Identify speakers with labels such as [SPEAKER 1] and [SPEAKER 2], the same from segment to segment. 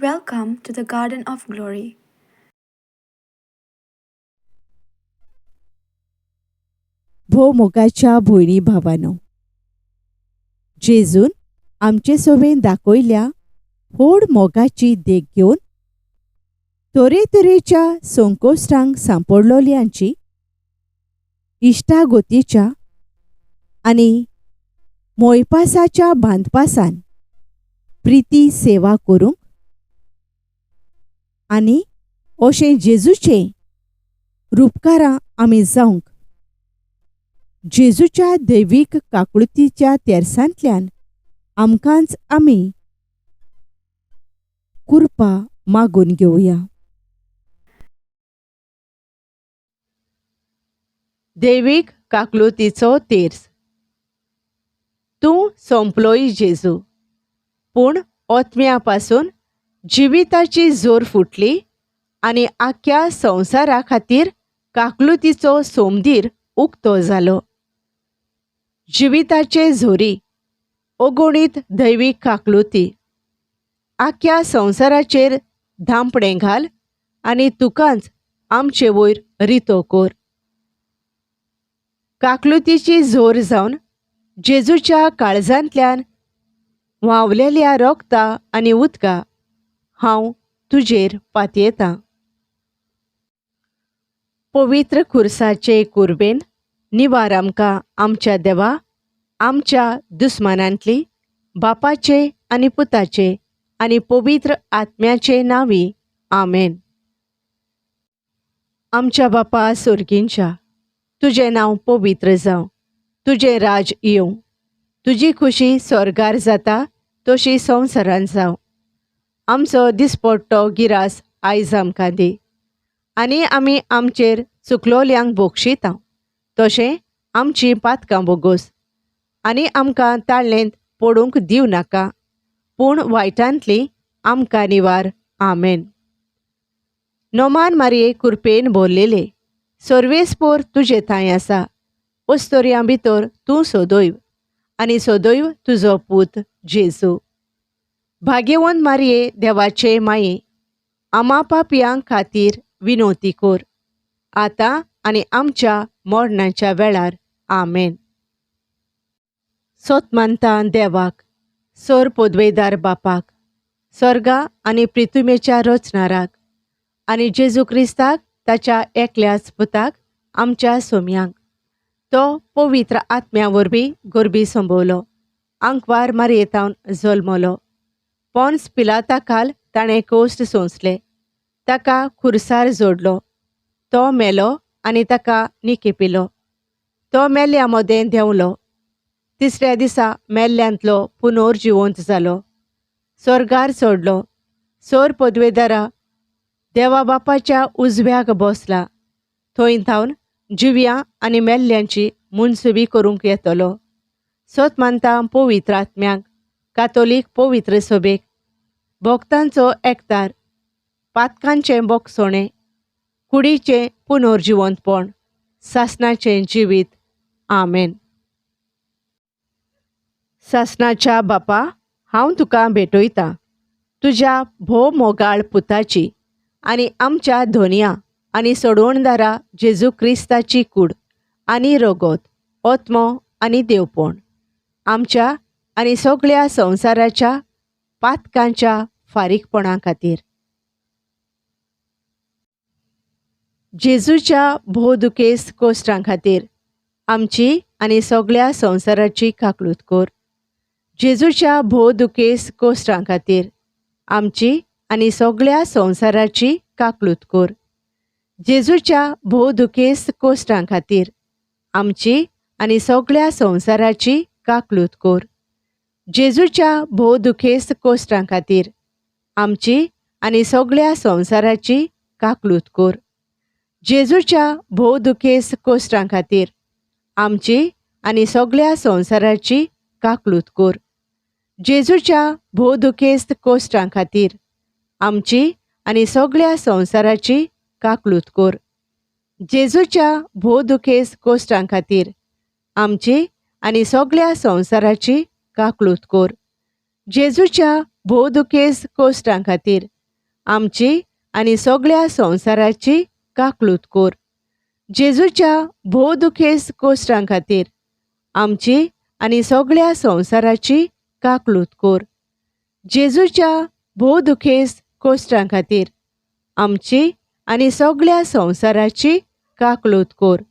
[SPEAKER 1] Welcome to the Garden of Glory.
[SPEAKER 2] भोव मोगाच्या भयणी भावानो, जेजून आमचे सोबेन दाखयल्या व्हड मोगाची देख घेवन तरेतरेच्या संकोश्टांक सांपडलोल्यांची इश्टागतीच्या आनी मोयपासाच्या बांदपासान प्रिती सेवा करूंक आनी अशें जेजूचे रुपकारां आमी जावंक जेजूच्या दैवीक काकुळतीच्या तेरसांतल्यान आमकांच आमी कृपा मागून घेवया.
[SPEAKER 3] दैवीक काकलुतीचो तेर्स. तूं सोंपलोय जेजू, पूण ओतम्या पासून जिविताची जोर फुटली आनी आख्या संवसारा खातीर काकलुतीचो सोमदीर उक्तो जालो. जिविताचे झोरी अगणीत दैवीक काकलुती आख्या संवसाराचेर धांपणें घाल आनी तुकांच आमचे वयर रितो कर. काकलुतीची जोर जावन जेजूच्या काळजांतल्यान व्हांवलेल्या रोगता आनी उदका हांव तुजेर पातयेतां. पवित्र खुर्साचे कुर्बेन निवार आमकां आमच्या देवा, आमच्या दुस्मानांतली, बापाचे आनी पुताचे आनी पवित्र आत्म्याचे नांवी. आमेन. आमच्या बापा सोर्गींच्या, तुजें नांव पवित्र जावं, तुजें राज येवं, तुजी खुशी स्वर्गार जाता तशी संवसारान जावं. आमचो दिसपट्टो गिरास आयज आमकां दी आनी आमी आमचेर चुकलोल्यांक बोगशिता तशें आमचीं पातकां बोगोस आनी आमकां ताळ्ळेंत पडूंक दिवं नाका, पूण वायटांतली आमकां निवार. आमेन. नोमान मारये कुरपेन भरलेले सर्वेस्पोर तुजे थांय आसा, अस्तोरयां भितर तूं सदैव आनी सदैव तुजो पूत जेजू. भाग्यवंत मारये देवाचे माये, आमा पापयां खातीर विनोती कर, आतां आनी आमच्या मरणाच्या वेळार. आमेन. सोत मानता देवाक, सोर पदवेदार बापाक, स्वर्गा आनी प्रितुमेच्या रचणाराक आनी जेजू क्रिस्ताक ताच्या एकल्याच पुताक आमच्या सोम्यांक, तो पवित्र आत्म्या वरवीं गोरबी संभवलो, आंकवार मारयेतावन जल्मलो, पोन्स पिलाता खाल ताणें कोश्ट सोंसले, ताका खुर्सार जोडलो, तो मेलो आनी ताका निकेपिलो, तो मेल्ल्या मदें देंवलो, तिसऱ्या दिसा मेल्ल्यांतलो पुनर्जिवंत जालो, स्वर्गार चडलो, सोर पदवेदारा देवा बापाच्या उजव्याक बसला, थंय थावन जिव्या आनी मेल्ल्यांची मुनसुबी करूंक येतलो. सोत मानता पवित्र आत्म्याक, कातोलीक पवित्र सभेक, भक्तांचो एकतार, पातकांचें बोगसोणें, कुडीचें पुनर्जिवंतपण, सासणाचें जिवीत. आमेन. सासणाच्या बापा, हांव तुका भेटयतां तुज्या भोव मोगाळ पुताची आनी आमच्या धोनिया आनी सोडवणदारा जेजू क्रिस्ताची कूड आनी रगत, ओत्मो आनी देवपण, आमच्या आनी सगळ्या संवसाराच्या पातकांच्या फारीकपणा खातीर. जेजूच्या भोव दुखेस्त कोश्टां खातीर आमची आनी सगळ्या संवसाराची काकळूत कर. जेजूच्या भोव दुखेस्त कोश्टां खातीर आमची आनी सगळ्या संवसाराची काकळूत कर. जेजूच्या भोव दुखेस्त कोश्टां खातीर आमची आनी सगळ्या संवसाराची काकळूत कर. जेजूच्या भोव दुखेस्त कोश्टां खातीर आमची आनी सगळ्या संवसाराची काकळूत कर. जेजूच्या भोव दुखेस्त कोश्टां खातीर आमची आनी सगळ्या संवसाराची काकळूत कर. जेजूच्या भोव दुखेस्त कोश्टां खातीर आमची आनी सगळ्या संवसाराची काकळूत कर. जेजूच्या भोव दुखेस्त कोश्टां खातीर आमची आनी सगळ्या संवसाराची काकळूत कर. जेजूच्या भोव दुखेस्त कोश्टां खातीर आमची आनी सगळ्या संवसाराची काकळूत कर. जेजूच्या भोव दुखेस्त कोश्टां खातीर आमची आनी सगळ्या संवसाराची काकळूत कर. जेजूच्या भोव दुखेस्त कोश्टां खातीर आमची आनी सगळ्या संवसाराची काकळूत कर.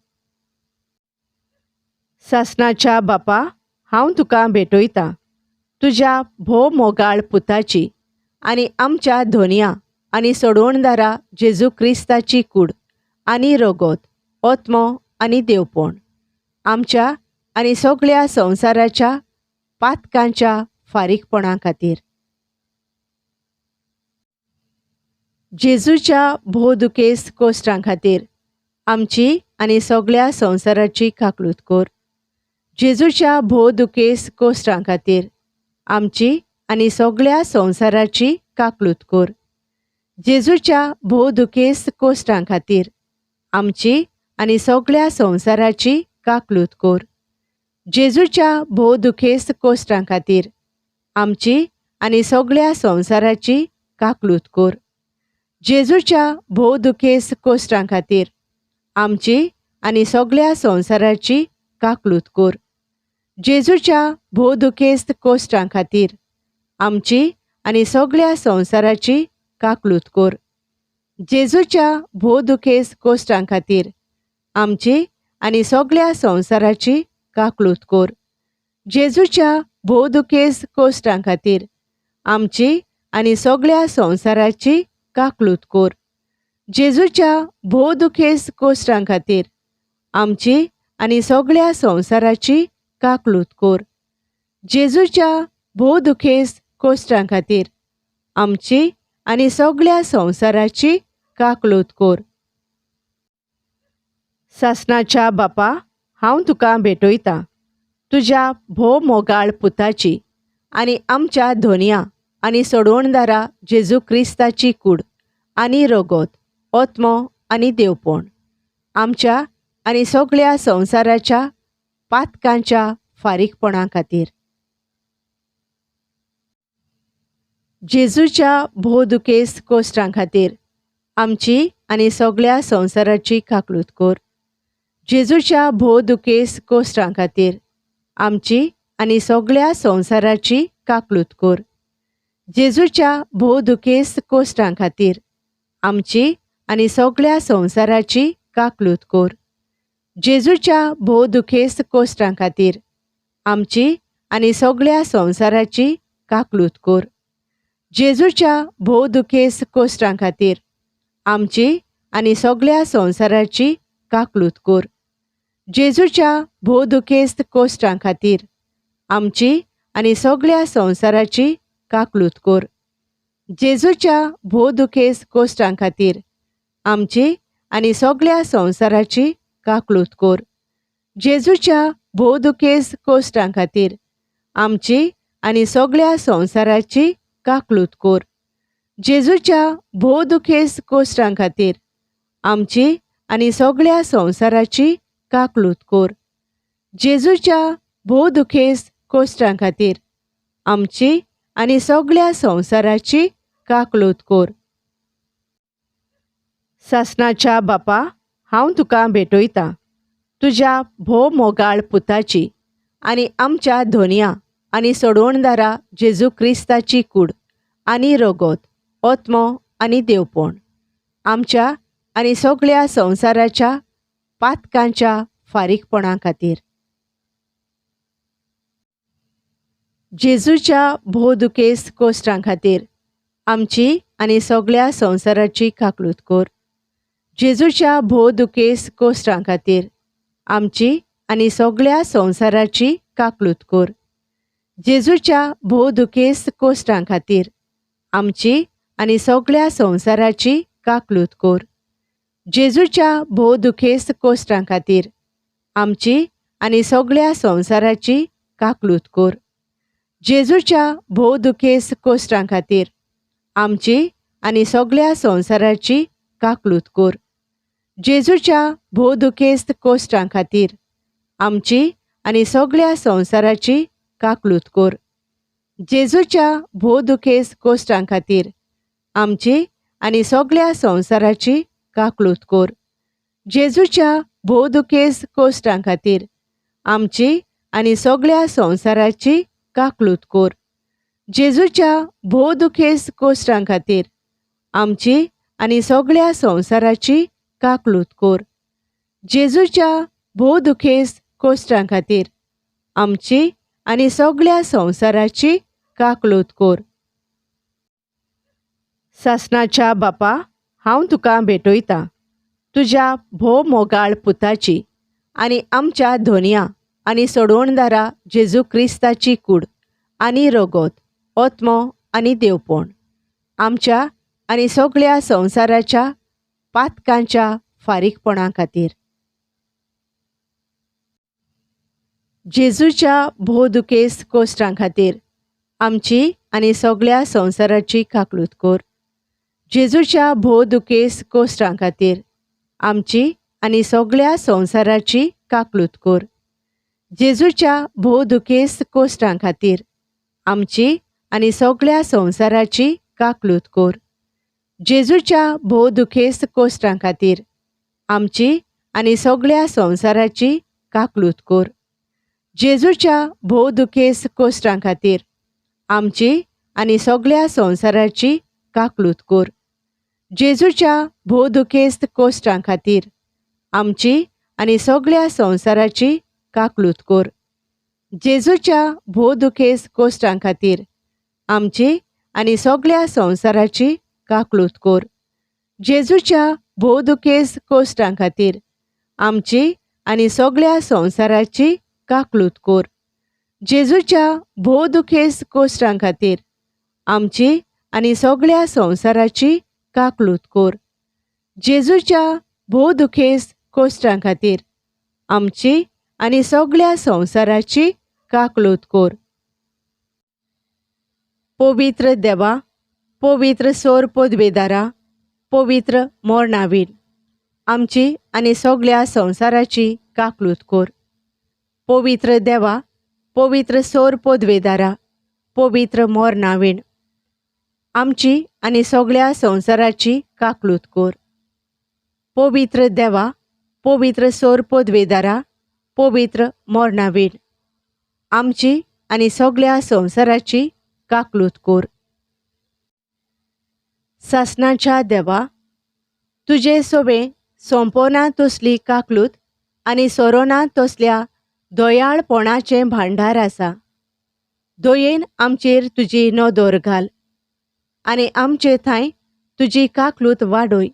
[SPEAKER 3] सासणाच्या बापा, हांव तुका भेटयतां तुज्या भोव मोगाळ पुताची आनी आमच्या धोनया आनी सोडवणदारा जेजू क्रिस्ताची कूड आनी रगत, आत्मो आनी देवपण आमच्या आनी सगळ्या संवसाराच्या पातकांच्या फारीकपणा खातीर. जेजूच्या भोव दुखेस्त कोश्टां खातीर आमची आनी सगळ्या संवसाराची काकळूत कर. जेजूच्या भोव दुखेस्त कोश्टां खातीर आमची आनी सगळ्या संवसाराची काकळूत कर. जेजूच्या भोव दुखेस्त कोश्टां खातीर आमची आनी सगळ्या संवसाराची काकळूत कर. जेजूच्या भोव दुखेस्त कोश्टां खातीर आमची आनी सगळ्या संवसाराची काकळूत कर. जेजूच्या भोव दुखेस्त कोश्टां खातीर आमची आनी सगळ्या संवसाराची काकळूत कर. जेजूच्या भोव दुखेस्त कोश्टां खातीर आमची आनी सगळ्या संवसाराची काकळूत कर. जेजूच्या भोव दुखेस्त कोश्टां खातीर आमची आनी सगळ्या संवसाराची काकळूत कर. जेजूच्या भोव दुखेस्त कोश्टां खातीर आमची आनी सगळ्या संवसाराची काकळूत कर. जेजूच्या भोव दुखेस्त कोश्टां खातीर आमची आनी सगळ्या संवसाराची काकळूत कर. जेजूच्या भोव दुखेस्त कोश्टां खातीर आमची आनी सगळ्या संवसाराची काकळूत कर. सासणाच्या बापा, हांव तुका भेटयतां तुज्या भोव मोगाळ पुताची आनी आमच्या धोनया आनी सोडवणदारा जेजू क्रिस्ताची कूड आनी रगत, आत्मो आनी देवपण आमच्या आनी सगळ्या संवसाराच्या पातकांच्या फारीकपणा खातीर. जेजूच्या भोव दुखेस्त कोश्टां खातीर आमची आनी सगळ्या संवसाराची काकळूत कर. जेजूच्या भोव दुखेस्त कोश्टां खातीर आमची आनी सगळ्या संवसाराची काकळूत कर. जेजूच्या भोव दुखेस्त कोश्टां खातीर आमची आनी सगळ्या संवसाराची काकळूत कर. जेजूच्या भोव दुखेस्त कोश्टां खातीर आमची आनी सगळ्या संवसाराची काकळूत कर. जेजूच्या भोव दुखेस्त कोश्टां खातीर आमची आनी सगळ्या संवसाराची काकळूत कर. जेजूच्या भोव दुखेस्त कोश्टां खातीर आमची आनी सगळ्या संवसाराची काकळूत कर. जेजूच्या भोव दुखेस्त कोश्टां खातीर आमची आनी सगळ्या संवसाराची काकळूत कर. जेजूच्या भोव दुखेस्त कोश्टां खातीर आमची आनी सगळ्या संवसाराची काकळूत कर. जेजूच्या भोव दुखेस्त कोश्टां खातीर आमची आनी सगळ्या संवसाराची काकळूत कर. जेजूच्या भोव दुखेस्त कोश्टां खातीर आमची आनी सगळ्या संवसाराची काकळूत कर. सासणाच्या बापा, हांव तुका भेटयतां तुज्या भोव मोगाळ पुताची आनी आमच्या धोनया आनी सोडवणदारा जेजू क्रिस्ताची कूड आनी रगत, आत्मो आनी देवपण आमच्या आनी सगळ्या संवसाराच्या पातकांच्या फारीकपणा खातीर. जेजूच्या भोव दुखेस्त कोश्टां खातीर आमची आनी सगळ्या संवसाराची काकळूत कर. जेजूच्या भोव दुखेस्त कोश्टां खातीर आमची आनी सगळ्या संवसाराची काकळूत कर. जेजूच्या भोव दुखेस्त कोश्टां खातीर आमची आनी सगळ्या संवसाराची काकळूत कर. जेजूच्या भोव दुखेस्त कोश्टां खातीर आमची आनी सगळ्या संवसाराची काकळूत कर. जेजूच्या भोव दुखेस्त कोश्टां खातीर आमची आनी सगळ्या संवसाराची काकळूत कर. जेजूच्या भोव दुखेस्त कोश्टां खातीर आमची आनी सगळ्या संवसाराची काकळूत कर. जेजूच्या भोव दुखेस कोश्टां खातीर आमची आनी सगळ्या संवसाराची काकळूत कोर. जेजूच्या भोव दुखेस कोश्टां खातीर आमची आनी सगळ्या संवसाराची काकळूत कोर. जेजूच्या भोव दुखेस कोश्टां खातीर आमची आनी सगळ्या संवसाराची काकळूत कोर. जेजूच्या भोव दुखेस कोश्टां खातीर आमची आनी सगळ्या संवसाराची काकळूत कोर. सासणाच्या बापा, हांव तुका भेटयतां तुज्या भोव मोगाळ पुताची आनी आमच्या धोनया आनी सोडवणदारा जेजू क्रिस्ताची कूड आनी रगत, आत्मो आनी देवपण आमच्या आनी सगळ्या संवसाराच्या पातकांच्या फारीकपणा खातीर. जेजूच्या भोव दुखेस कोश्टां खातीर आमची आनी सगळ्या संवसाराची काकळूत कोर. जेजूच्या भोव दुखेस कोश्टां खातीर आमची आनी सगळ्या संवसाराची काकळूत कोर. जेजूच्या भोव दुखेस कोश्टां खातीर आमची आनी सगळ्या संवसाराची काकळूत कोर. जेजूच्या भोव दुखेस कोश्टां खातीर आमची आनी सगळ्या संवसाराची काकळूत कोर. जेजूच्या भोव दुखेस कोश्टां खातीर आमची आनी सगळ्या संवसाराची काकळूत कोर. जेजूच्या भोव दुखेस्त कोश्टां खातीर आमची आनी सगळ्या संवसाराची काकळूत कोर. जेजूच्या भोव दुखेस्त कोश्टां खातीर आमची आनी सगळ्या संवसाराची काकळूत कोर. जेजूच्या भोव दुखेस्त कोश्टां खातीर आमची आनी सगळ्या संवसाराची काकळूत कोर. जेजूच्या भोव दुखेस्त कोश्टां खातीर आमची आनी सगळ्या संवसाराची काकळूत कोर. जेजूच्या भोव दुखेस्त कोश्टां खातीर आमची आनी सगळ्या संवसाराची काकळूत कोर. पवित्र देवा, पवित्र सोर पदवेदारा, पवित्र मोरणावीर, आमची आनी सगळ्या संवसाराची काकळूत कोर. पवित्र देवा, पवित्र सोर पदवेदारा, पवित्र मोरणावीण, आमची आनी सगळ्या संवसाराची काकळूत कोर. पवित्र देवा, पवित्र सोर पदवेदारा, पवित्र मोरणावीण, आमची आनी सगळ्या संवसाराची काकळूत कोर. सासणाच्या देवा, तुजे सोबे सोंपोना तसली काकळूत आनी सोरोना तसल्या दयाळपणाचें भांडार आसा. दयेन आमचेर तुजी नदर घाल आनी आमचे थंय तुजी काकळूत वाडय.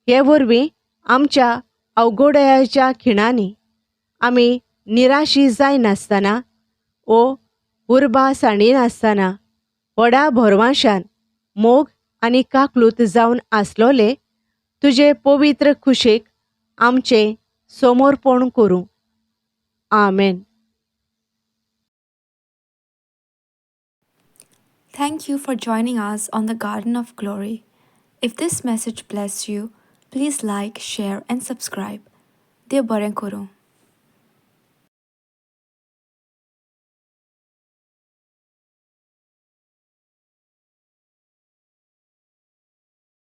[SPEAKER 3] हे वरवीं आमच्या अवघडयाच्या खिणांनी आमी निराशी जायनासतना ओ उर्बा सांडिनासतना व्हडा भरवांशान मोग आनी काकळूत जावन आसलोले तुजे पवित्र खुशेक आमचें समर्पण करूं. आमेन.
[SPEAKER 1] Thank you for joining us on the Garden of Glory. If this message blessed you, please like, share, and subscribe. देव बरें करूं.